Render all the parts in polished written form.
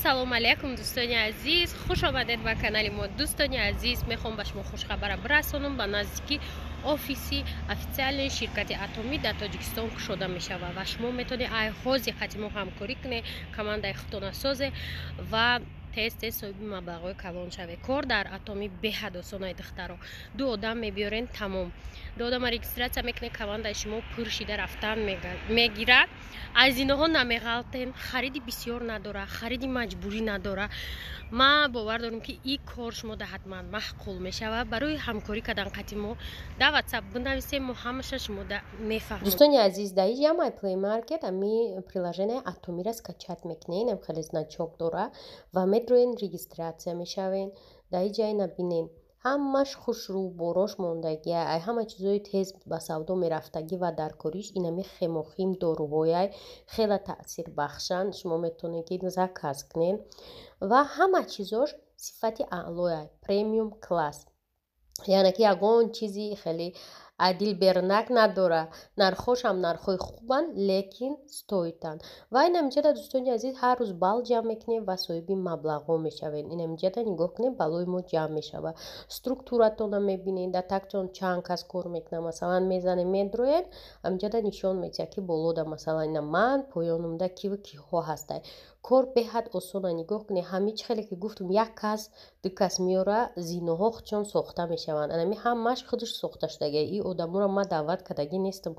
Салом алейкум, дӯстони азиз, хуш омадед ба канали мо. Дӯстони азиз, мехоҳам ба шумо хушхабара бирасонам. Ба наздикӣ офиси официальный ширкати Атомӣ дар Тоҷикистон кушода мешавад ва шумо метавонед ай ҳозир қати мо ҳамкорӣ кунед, командаи худтона созе ва тез тез соҳиби маблағҳои калон шавед. Кор дар Атомӣ беҳад осонай, духтаро. Ду одам мебиёрен, тамом. Ду одама регистрация мекунед, командаи шумо пур шида рафтан мегирад. Аз иноҳо намеғалтен, хариди бисёр надора, хариди маҷбурӣ надора. Ман бовар дорам, ки ин кор шумо да ҳатман маъқул мешавад. Барои ҳамкорӣ кардан қати мо дар WhatsApp бинависем, мо ҳамаша шумо да мефаҳмем. Дӯстони азиз, дар инҷа My Play Market ами приложение Атомиро скачать мекунед, ам хеле значок дора ва медроен, регистрация мешавен. Дар инҷа ина бинен, ҳамаш хушрӯ борош мондагия, ай ҳама чизои тез ба савдо мерафтагӣ ва дар кориш инами хемохим доруҳояй хеле таъсирбахшанд. Шумо метавонед, ки заказ кунед ва ҳама чизош сифати аълояй, премиум класс, яъне ки ягон чизи хеле адилбернак надора. Нархҳошам нархҳои хубанд, лекин стоитанд. Ва инамиҷада, дӯстони азиз, ҳар рӯз балл ҷамъ мекунем ва соҳиби маблағҳо мешавем. Инамиҷада нигоҳ кунем, баллои мо ҷамъ мешавад. Структуратона мебинем, дар тактон чанд кас кор мекунад. Масалан, мезанем, медроем, амиҷада нишон медиҳад, ки болода, масалан, ина ман, поёнумда киву киҳо ҳастай. Кор беҳад осона. Нигоҳ кунед, ҳамин чӣ хеле ки гуфтум, як кас, ду кас меёра, зиноҳо худшон сохта мешаванд. Анами ҳамаш худаш сохта шудагия. И одаморо ман даъват кардагӣ нестам,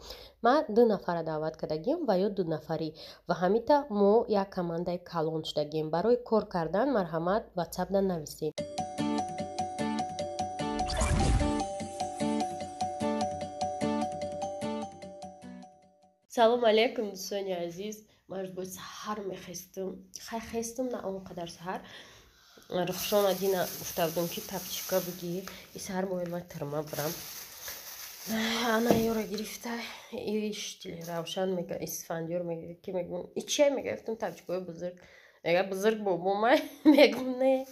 ман ду нафара даъват кардагиам ва ё дунафарӣ ва ҳамита мо як командаи калон шудагием. Барои кор кардан марҳамат, ватсапда нависем. Салом алейкум, дӯстони азиз. Ман бояд саҳар мехестам. Хай, хестам, на он қадар саҳар. Рухшона дина гуфта будам, ки тапчика бигир, и саҳар бояд ман тирма бирам. Ана ёра гирифта, иш Равшан мега, Исфандиёр мега, ки мегум, и чия мега, гуфтам, тапчикаҳои бузург. Мега, бузург бобомай? Мегум, не.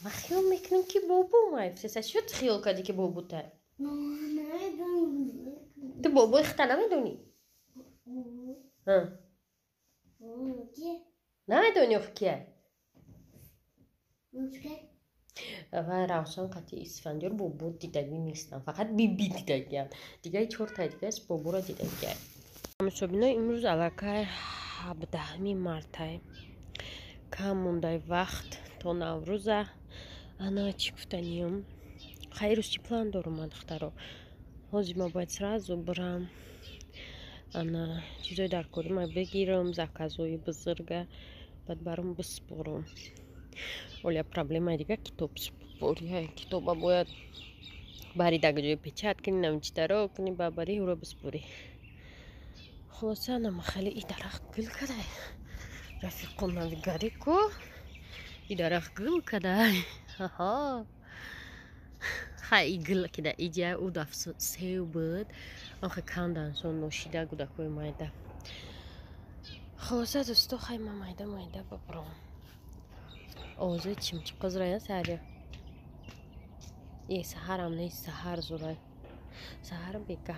Ман хиёл мекунам, ки бобомай. Феса, чӣ ту хиёл кардӣ, ки боботай? Ту бобои худта намедонӣ? Намедонӣ охи кия? Ва Равшан қати Исфандиёр бобо дидагӣ нестам, фақат биби дидагиам. Дигаи чортаи дигааш боборо дидагиам. Тамошобино, имрӯз аллакай 17-ми мартай, кам мондай вақт то Наврӯза. Ана, чӣ гуфтаниям, хай, ирӯз чӣ план дорум ман, духтаро? Ҳозир ман бояд сразу бирам, ана чизои дар корима бигирам, заказҳои бузурга, баъд баром биспорам. Оля проблемаи дига китоб спория. Китоба бояд бари дар ҷои печать кунӣ, намчитаро кунӣ, ба бари ӯро биспорӣ. Хулоса, намахали и дарахт гул кадай, рафиқо, навигарӣ ку, и дарахт гул кадай. Хай, и гул кида иҷа ӯ даф сев буд, охе кандансон ношида гудакҳои майда. Хулоса, дӯсто, хай, ман майда майда бабурам. Овозои чимчиқо зурая саҳаря. Е, саҳарам нест, саҳар зурай, саҳар бега.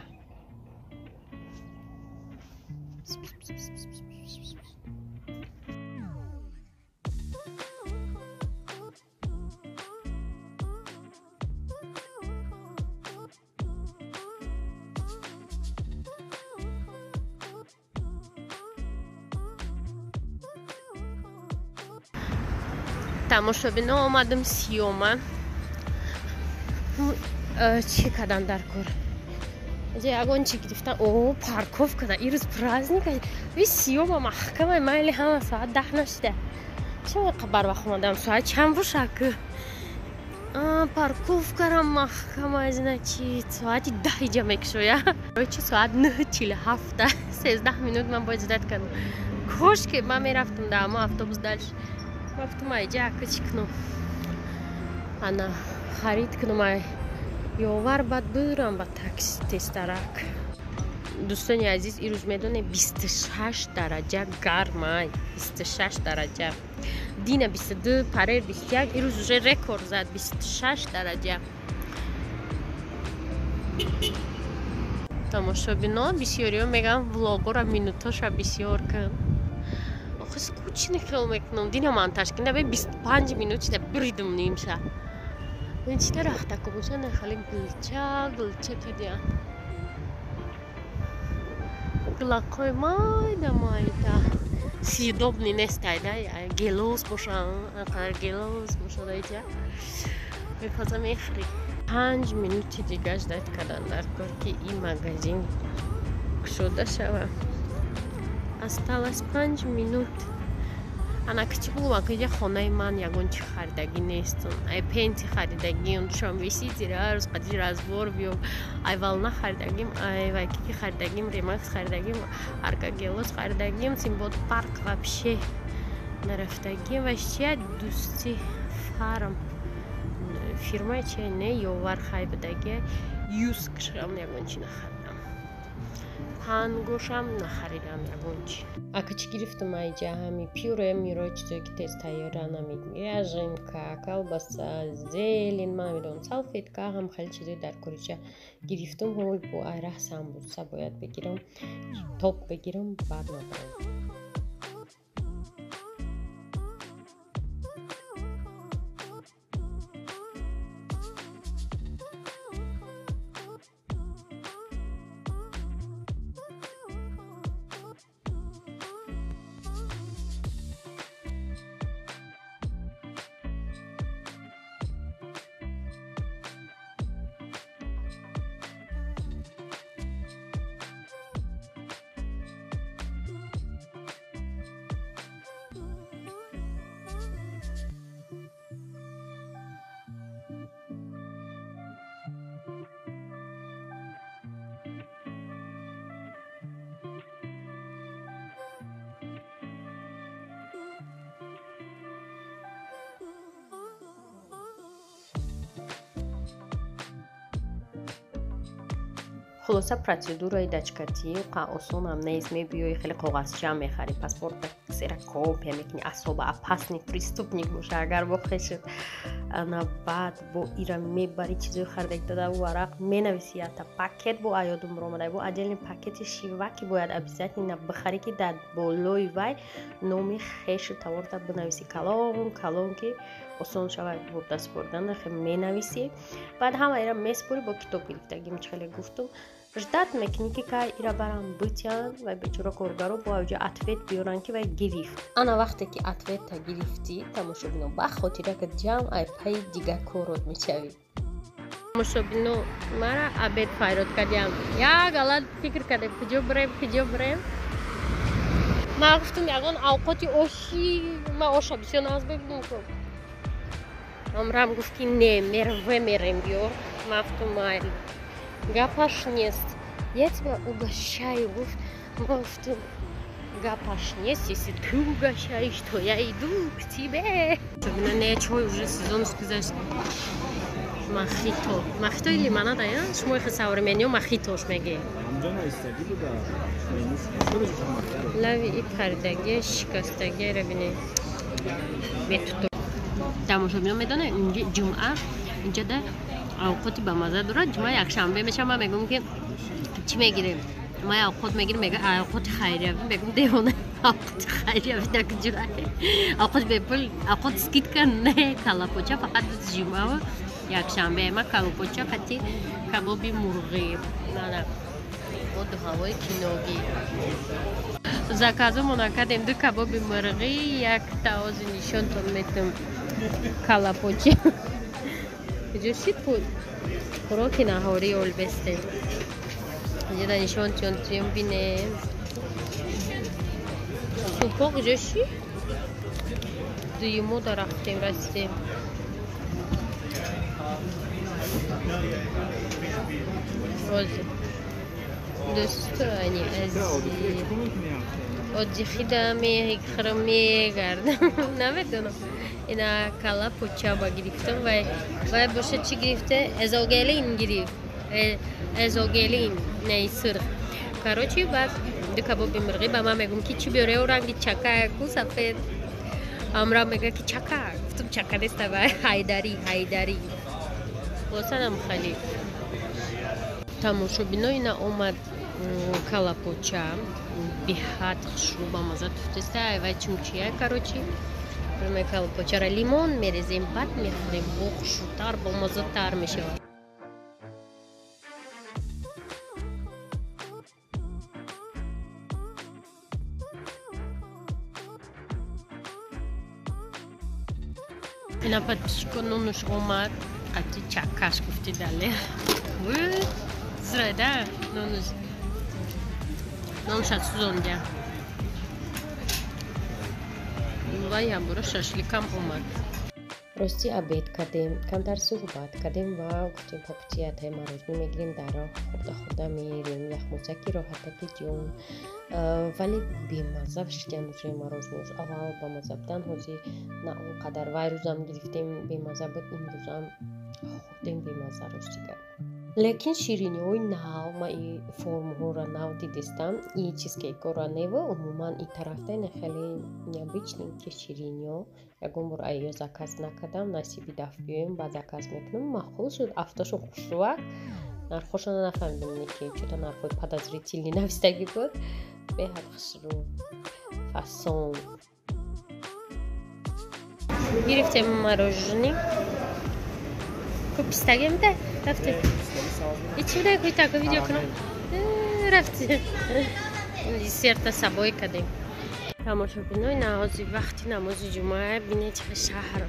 Тамошобино, омадам сиёма. Чӣ кардан дар кор? Ягон чӣ гирифтан. О, парковка да ирӯз праздник. Ви сиёма маҳкамай, майли, ҳама соат 10 нашида. Чӣ барвақт омадам? Соат чанд бошак? Парковкарам маҳкамай, значит, соати 10 иҷа мекушоя. Чи соат 9:47, 13 минут ман бояд ждать кардам. Кош ки ман мерафтам дар ҳамо автобус дальше. Гуфтам, айҷа ака чӣ кунам? Ана харид кунам, ай ёвар, баъд бирам ба такси тезтарак. Дӯстони азиз, ирӯз медонед, 26 дараҷа гармай, 26 дараҷа. Дина 22, парер 21, ирӯз уже рекорд зад, 26 дараҷа. Тамошобино, бисёриҳо мегӯянд, влогора минутоша бисёр кун. Охи Скучный хел мекунам. Дина ман Ташкента 25 минут чида бридум нимша. Чида рахтако боша нахали гулча, гулча кадия. Гулакҳои майда майда. Съедобный нестай да, гелос боша, анқадар гелос боша да иҷа. Мепаза мехӯрӣ. 5 минути дига ждать кардан дар кор, ки ин магазин кушода шава. Осталось 5 минут. Ана ки чӣ бугум, акиҷа хонаи ман ягон чи харидагӣ нестам. Ай пенти харидагим, Душанбе Сити ҳар рӯз қади разбор биём. Ай Волна харидагим, ай Вайкики харидагим, Ремакс харидагим, Арка Гелос харидагим, Симбод парк вообще нарафтагим. Ва чия Дӯсти фарм фирмаи чи не ёвар хай будаги Юскшам ягон чи нахаридам. Пангошам нахаридам ягон чи. Ака чӣ гирифтам айҷа ҳами пюре, миро, чизое ки тез тайёра намед. Яжинка, колбаса, зелень, ман намедонам, салфетка, ҳам хеле чизои дар корича гирифтам. Ҳол бо айраҳ самбуса бояд бигирам, топ бигирам, баъд мабарам. Хулоса, процедураи дачкатӣ осонам нест. Мебиёи, хеле коғазча мехарӣ, паспорта ксерокопия мекунӣ, асоба опасный преступник боша агар бохешед. Ана баъд бо ира мебарӣ, чизои харидаги дада варақ менависӣ, ята пакет бо аёдум ромада, бо отдельный пакети шива ки бояд обязательно бихарӣ, ки дар болои вай номи хешу товарта бинависӣ калон калон, ки осон шавад бурда супордан. Менависӣ, баъд ҳама ира месупорӣ, бо китоб гирифтагим, чӣ хеле гуфтум, ждать мекунӣ, ки кай ира барам битян вай бечора коргаро бо авҷа ответ биёранд, ки вай гирифт. Ана вақте ки ответа гирифтӣ, тамошобино, ба хотира ки ҷамъ ай пайи дига корот мешавӣ. Тамошобино, мара обед файрод кардиам. Як галат фикр кардем, куҷо бирем, куҷо бирем. Ман гуфтум, ягон авқоти оши, ман оша бисёр нағз мебинам. Амрам гуфт, ки не, мерве мерем, биёр. Ман гуфтум, майли, гапаш нест, я тебя угощаю, гуфт. Ман гуфтум, гапаш нест, если ты угощаешь, то я иду к тебе. Не, чой уже сезон гузашт. Мохито, мохито и лимонада, я шумо ихе современниё мохитош мегӯед. Лави и пардаги шикастагиро бинед, метуто. Тамошобино, медонед, инҷа ҷумъа, инҷа да авқоти бамаза дорад. Ҷумъа якшанбе мешавам, ман мегӯям, ки чӣ мегирем? Ман авқот мегирем, мега авқоти хайриявӣ. Мегӯм, девона, авқоти хайриявӣ дар куҷо? Авқот бепул, авқот скидка не, калапоча фақат ҷумъа якшанбе. Ма калапоча қати кабоби мурғӣ, нана боду ҳавои киногӣ заказомона кардем: ду кабоби мурғӣ, як таози нишонтон метам, калапоча. Куҷо шид пул? Хӯроки наҳорӣ олбестем. Иҷода нишонтон тиём, бинем. Супо куҷо шид? Дуюмо дарафтем, расидем. Ҳозир, дӯстони азиз, отдихида мехӯрам, мегардам, намедонам. Ина кала почаба гирифтам. Вай боша чӣ гирифте? Эзогелин гирифт, эзогелин не сирх. Короче, баъд ду кабоби мирғӣ. Ба ман мегӯм, ки чӣ биёре? Ӯ ранги чакаку сафед. Амра мега, ки чака. Гуфтум, чака неста вай, ҳайдарӣ, ҳайдарӣ. Хулосанам хали, тамошобино, ина омад. Калапоча беҳад хушрӯ, бамаза туфтеста. Вай чумчия, короче, калапочара лимон мерезем, баъд мехӯрем, бо хушрӯтар, бомазатар мешавад. Ина, подписчико, нонуш омад, қати чаккаш гуфти дале. Зрайда нонуш, нонуша сӯзондя. Ва ябура шашликам омад. Рости, обед кардем, камтар суҳбат кардем ва гуфтем, по пути атай мороженое мегирем, дар роҳ хӯрда хӯрда мерем, яхмӯзаки роҳатаки ҷон. Вале бемазза шидям уже мороженое. Аввал бамазза будан, ҳозир на он қадар. Вай рӯзам гирифтем, бемазза буд, имрӯзам хӯрдем, бемазза, рости гап. Лекин шириниҳои нав, ма и формҳоро нав дидистам, и чизкейкҳоро нева. Умуман, и тарафта ина хеле необычный ки шириниҳо. Ягон бор айё заказ накардам, насиби даф биёем, ба заказ мекунам. Маъқул шуд, афтошон хушрӯак. Нархошона нафаҳмидам, ки чӯта нархҳои подозрительный навистагӣ буд. Беҳад хушрӯ, фасон. Гирифтем мороженое. Ку пистагем да рафтем. Ичи буда кӯйтако видео кунам. Рафтем, десерта сабой кардем. Тамошобинои, наҳози вақти намози ҷумъа. Бинед, чӣ шаҳр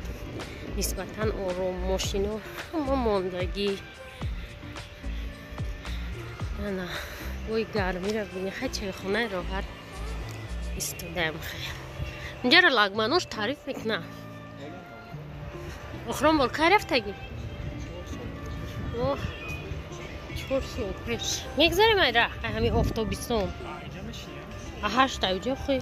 нисбатан ором, мошино ҳама мондагӣ. Ана бӯи гармиро бини. Хай, чойхонаи роҳат истодаем. Хай, инҷаро лагманош таъриф мекунам. Охирон бор кай рафтагӣ? 4 сол пеш. Мегзарем айра, ай ҳами офтобисон. Ҳашта уҷа хӯй.